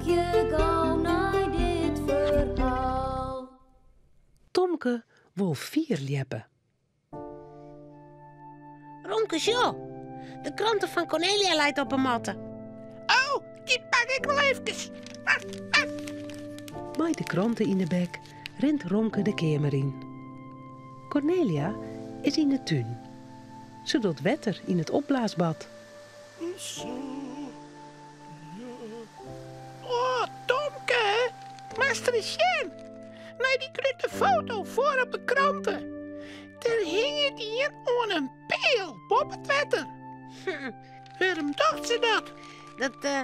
Harkje gau nei dit ferhaal. Tomke wol fierljeppe. Romke, sjoch. De krante fan Cornelia leit op 'e matte. Oh, dy pak ik wol efkes. Mei de krante yn 'e bek rint Romke de keamer yn. Cornelia is yn 'e tún. Se docht wetter yn it opblaasbad. Oh, Tomke, moatst ris sjen. Nei dy grutte foto foar op de krante. Der hinget ien oan in peal boppe it wetter. Wêrom docht se dat? Dat, eh,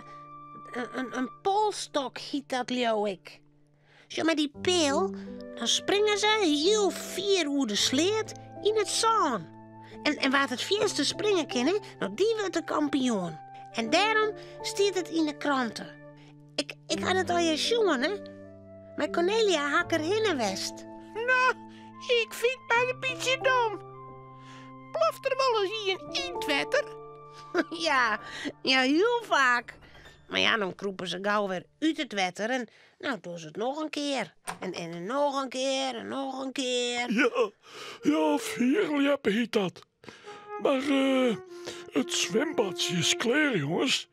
in polsstok hjit dat, leau ik. Sjoch, mei dy peal, dan springe se hiel fier oer de sleat yn it sân. En, en wa't it fierste springe kin, no dy wurdt de kampioen. En dêrom stiet it yn de krante. Ik, ik ha it allegear sjoen, hè. Mei Cornelia ha ik der hinne west. No, ik fyn it mar in bytsje dom. Ploft der wolris ien yn it wetter? Ja, ja, hiel faak. Mar ja, dan krûpe se gau wer út it wetter en no dogge se it noch in kear. En, en noch in kear en noch in kear. Ja, ja, fierljeppe hjit dat. Mar eh, it swimbadsje is klear, jonges.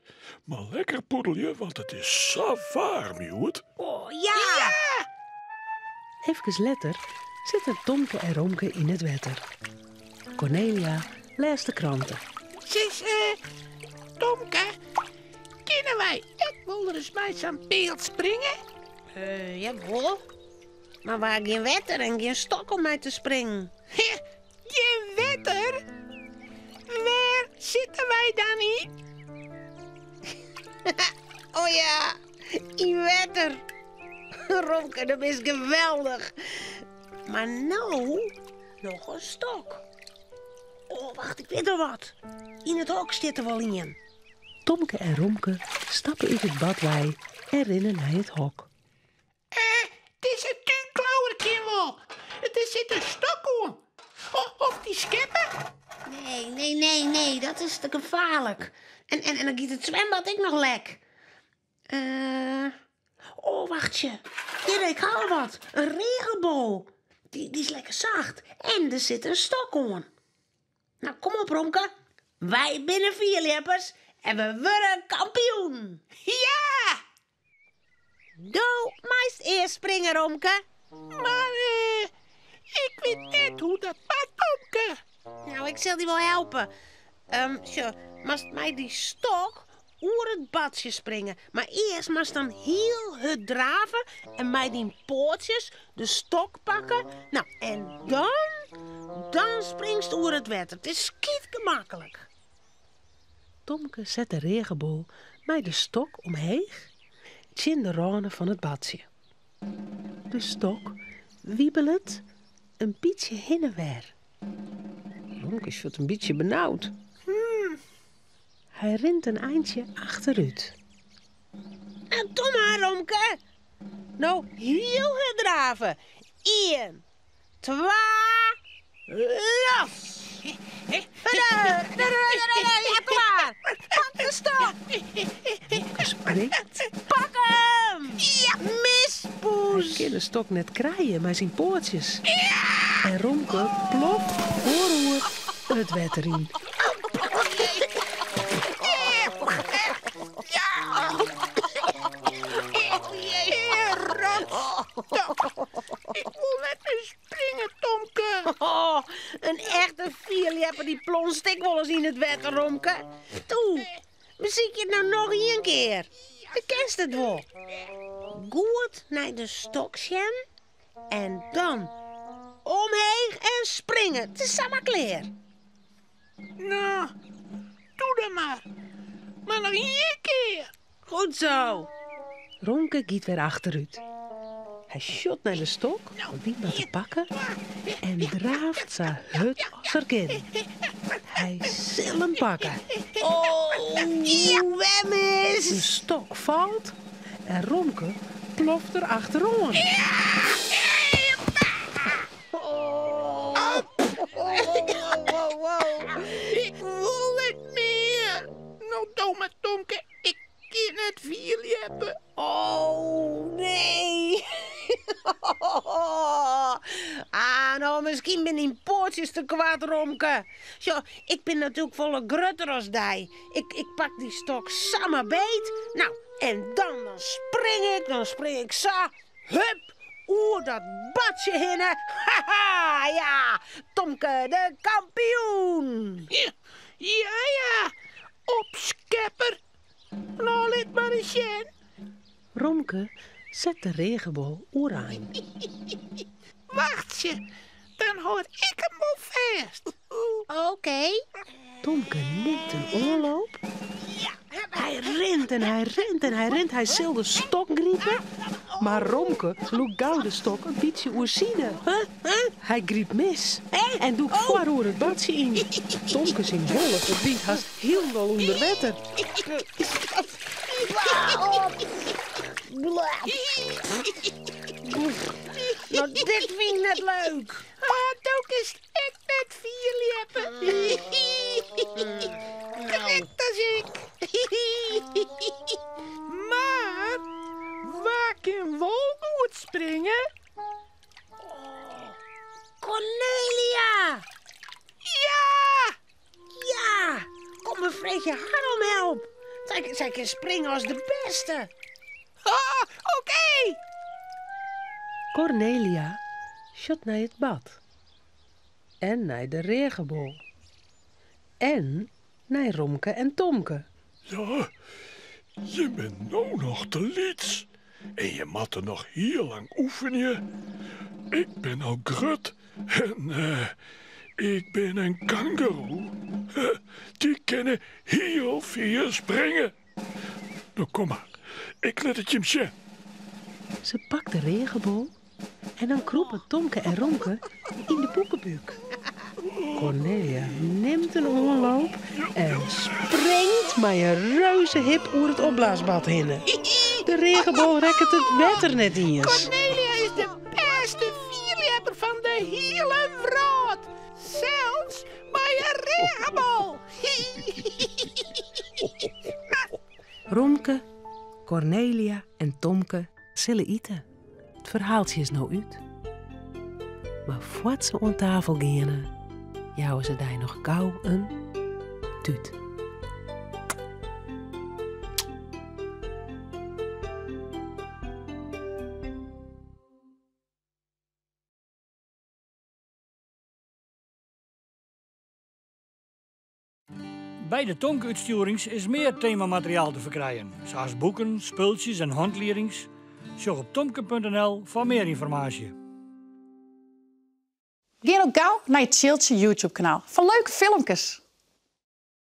Mar lekker poedelje, want it is sa waarm hjoed. Oh, ja! Efkes letter sitte Tomke en Romke yn it wetter. Cornelia lêst de krante. Sis, eh, Tomke, kinne wy ek wolris mei sa'n peal springe? Uh, jawol. Mar wy ha gjin wetter en gjin stok om mei te springen. Gjin wetter? Wêr sitte wy dan yn? Oh ja, yn wetter. Romke, do bist geweldich. Mar no noch in stok. Oh, wacht, ik wit al wat. Yn it hok stiet der wol ien. Tomke en Romke stappe út it bad wei en rinne nei it hok. Eh, dizze túnklauwer kin wol. Der sit in stok oan. Of dy skeppe? Nee, nee, nee, nee, dat is te gefaarlik. En, en, en dan giet it swimbad ek noch lek. Eh, oh, wachtsje. Hjir, ik ha al wat. In reagebol. Dy, dy is lekker sacht. En der sit in stok oan. Nou, kom op, Romke. Wy binne fierljeppers en we wurde kampioen. Ja! Do meist earst springe, Romke. Mar eh, ik wit net hoe't dat moat, Tomke. Nou, ik sil dy wol helpe. Um, sjoch, moatst mei dy stok oer it badsje springe. Mar earst moatst dan hiel hurd drave en mei dyn poatsjes de stok pakke. Nou, en dan, dan springst oer it wetter. It is skytgemaklik. Tomke set de reagebol mei de stok omheech tsjin de râne fan it badsje. De stok wibelet in bytsje hinne-en-wer. Romke sjocht in bytsje benaud. Hy rint in eintsje achterút. Nou, doe mar, Romke. No hiel hurd drave. Ien, twa, los! Ja, kom mar. Pak de stok. Romke springt. Pak him! Ja, mispoes! Hy kin de stok net krije mei syn poatsjes. En Romke ploft foaroer it wetter yn. Ik wol net mear springe, Tomke. Oh, in echte fierljepper dy plonst ek wolris yn it wetter, Romke. Toe, besykje it no noch ien kear. Do kinst it wol. Goed nei de stok sjen en dan omheech en springe. It is samar klear. No, doe dan mar. Mar noch ien kear. Goed zo. Romke giet wer achterút. Hy sjocht nei de stok om dy mar te pakken en draaft sa hurd as er kin. Hy sil him pakke. Oh, wer mis! De stok falt en Romke ploft der achteroan. Ik wol net mear. No, doe mar, Tomke. Ik kin net fierljeppe. Oh, nee. Ah, no, miskien binne dyn poatsjes te koart, Romke. Sjoch, ik bin natuerlik folle grutter as dy. Ik, ik pak dy stok samar beet. No, en dan, dan spring ik, dan spring ik sa, hup, oer dat badsje hinne. Haha, ja, Tomke de kampioen. Ja, ja, ja, opskepper. No, lit mar ris sjen. Romke set de reagebol oerein. Wachtsje, dan hâld ik him wol fêst. Oké. Tomke nimt in oanloop. Hy rint en hy rint en hy rint. Hy sil de stok gripe. Mar Romke lûkt gau de stok in bytsje oerside. Hy grypt mis en dûkt foaroer it badsje yn. Tomke syn bolle ferdwynt hast hielendal ûnder wetter. No, dit fyn ik net leuk. Ah, do kinst ek net fierljeppe. Krekt as ik. Mar wa kin wol goed springe? Cornelia! Ja! Ja! Kom, we freegje har om help. Sy, sy kin springe as de bêste. Ah, oké. Cornelia sjocht nei it bad. En nei de reagebol. En nei Romke en Tomke. Ja, je bent no noch te lyts en je moatte noch hiel lang oefenje. Ik bin al grut en ik bin in kangoeroe. Dy kinne hiel fier springe. No kom mar, ik lit it jim sjen. Se pakt de reagebol en dan krûpe Tomke en Romke yn de poepebúk. Cornelia nimt in oanloop en springt mei in reuzehip oer it opblaasbad hinne. De reagebol rekket it wetter net iens. Cornelia is de bêste fierljepper fan de hiele wrâld. Sels mei in reagebol. Romke, Cornelia en Tomke sille ite. It ferhaaltsje is no út. Mar foar't se oan tafel geane, jouwe se dy noch gau in tút. By de Tomke-útstjoerings is mear temamateriaal te ferkrijen, sa as boeken, spultsjes en hantliedings. Sjoch op tomke.nl foar mear ynformaasje. Gean ook gau nei it Tsjiltsje YouTube kanaal foar leuke filmkes.